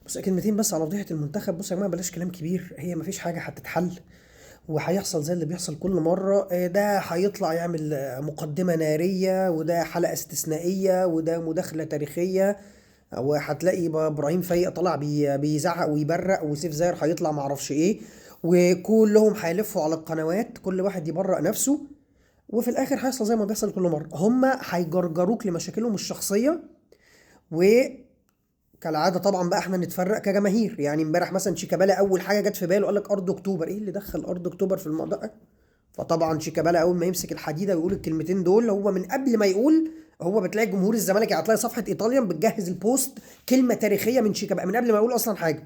بس كلمتين بس على فضيحة المنتخب. بصوا يا جماعة، بلاش كلام كبير، هي مفيش حاجة هتتحل وهيحصل زي اللي بيحصل كل مرة. ده هيطلع يعمل مقدمة نارية، وده حلقة استثنائية، وده مداخلة تاريخية، وهتلاقي ابراهيم فايق طلع بيزعق ويبرق، وسيف زاهر هيطلع معرفش ايه، وكلهم هيلفوا على القنوات كل واحد يبرق نفسه، وفي الاخر هيحصل زي ما بيحصل كل مرة، هم هيجرجروك لمشاكلهم الشخصية. وكالعادة طبعا بقى احنا نتفرق كجماهير. امبارح مثلا شيكابالا اول حاجة جت في باله قال لك ارض اكتوبر، ايه اللي دخل ارض اكتوبر في الموضوع ده؟ فطبعا شيكابالا اول ما يمسك الحديدة ويقول الكلمتين دول، هو من قبل ما يقول هو بتلاقي جمهور الزمالك، هتلاقي صفحة ايطاليا بتجهز البوست كلمة تاريخية من شيكابالا من قبل ما يقول اصلا حاجة.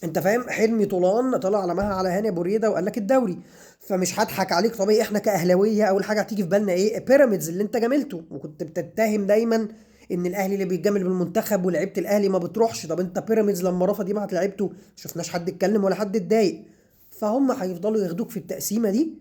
انت فاهم؟ حلمي طولان طلع على مها على هاني ابو ريده وقال لك الدوري، فمش هضحك عليك. طبيعي احنا كاهلاويه اول حاجة هتيجي في بالنا ايه؟ بيراميدز اللي انت جاملته وكنت بتتهم دايما ان الاهلي اللي بيتجامل بالمنتخب ولعيبة الاهلي ما بتروحش. طب انت بيراميدز لما رفض يبعت لعيبته شفناش حد اتكلم ولا حد اتضايق. فهم هيفضلوا ياخدوك في التقسيمه دي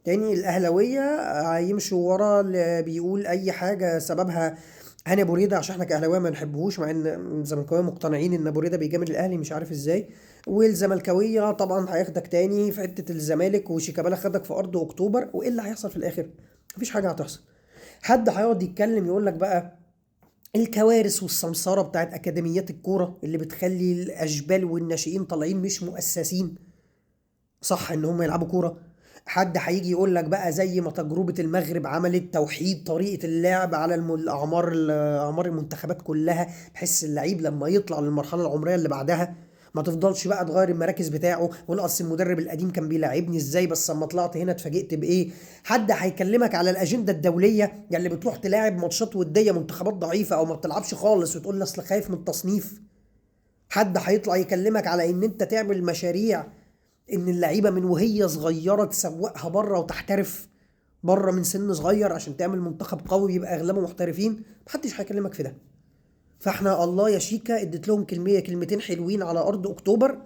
تاني. الاهلاوية هيمشوا ورا اللي بيقول اي حاجة سببها هاني ابو ريده، عشان احنا كاهلاويه ما نحبهوش، مع ان الزملكاويه مقتنعين ان ابو ريده بيجامل الاهلي مش عارف ازاي. والزملكاويه طبعا هياخدك تاني في حتة الزمالك، وشيكابالا خدك في ارض اكتوبر. وايه اللي هيحصل في الاخر؟ مفيش حاجة هتحصل. حد هيقعد يتكلم يقول لك بقى الكوارث والسمساره بتاعت اكاديميات الكورة اللي بتخلي الاشبال والناشئين طالعين مش مؤسسين صح ان هم يلعبوا كورة. حد هيجي يقول لك بقى زي ما تجربة المغرب عملت توحيد طريقة اللعب على اعمار المنتخبات كلها، بحيث اللعيب لما يطلع للمرحلة العمرية اللي بعدها ما تفضلش بقى تغير المراكز بتاعه، والاصل المدرب القديم كان بيلاعبني ازاي بس اما طلعت هنا اتفاجئت بايه. حد هيكلمك على الاجندة الدولية، اللي بتروح تلاعب ماتشات وديه منتخبات ضعيفة او ما بتلعبش خالص وتقول اصل خايف من التصنيف. حد هيطلع يكلمك على ان انت تعمل مشاريع ان اللعيبة من وهي صغيرة تسوقها بره وتحترف بره من سن صغير عشان تعمل منتخب قوي يبقى اغلبه محترفين. محدش هيكلمك في ده. فاحنا الله يا شيكا اديت لهم كلمتين حلوين على ارض اكتوبر.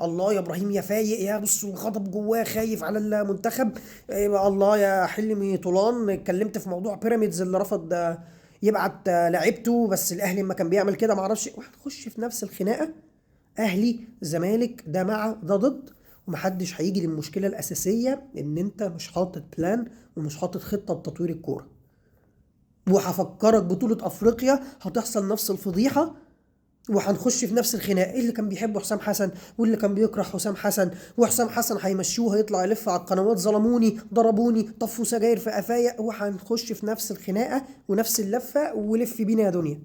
الله يا ابراهيم يا فايق يا بص الغضب جواه خايف على المنتخب. الله يا حلمي طولان اتكلمت في موضوع بيراميدز اللي رفض يبعت لعيبته، بس الاهلي ما كان بيعمل كده معرفش. وهنخش في نفس الخناقة، اهلي زمالك ده مع ده ضد، ومحدش هيجي للمشكلة الاساسية ان انت مش حاطط بلان ومش حاطط خطه لتطوير الكورة. وهفكرك بطولة أفريقيا هتحصل نفس الفضيحة وهنخش في نفس الخناق. إيه اللي كان بيحب حسام حسن واللي كان بيكره حسام حسن، وحسام حسن هيمشوه هيطلع يلف على القنوات ظلموني ضربوني طفوا سجاير في قفايا، وهنخش في نفس الخناقة ونفس اللفة ولف بينا يا دنيا.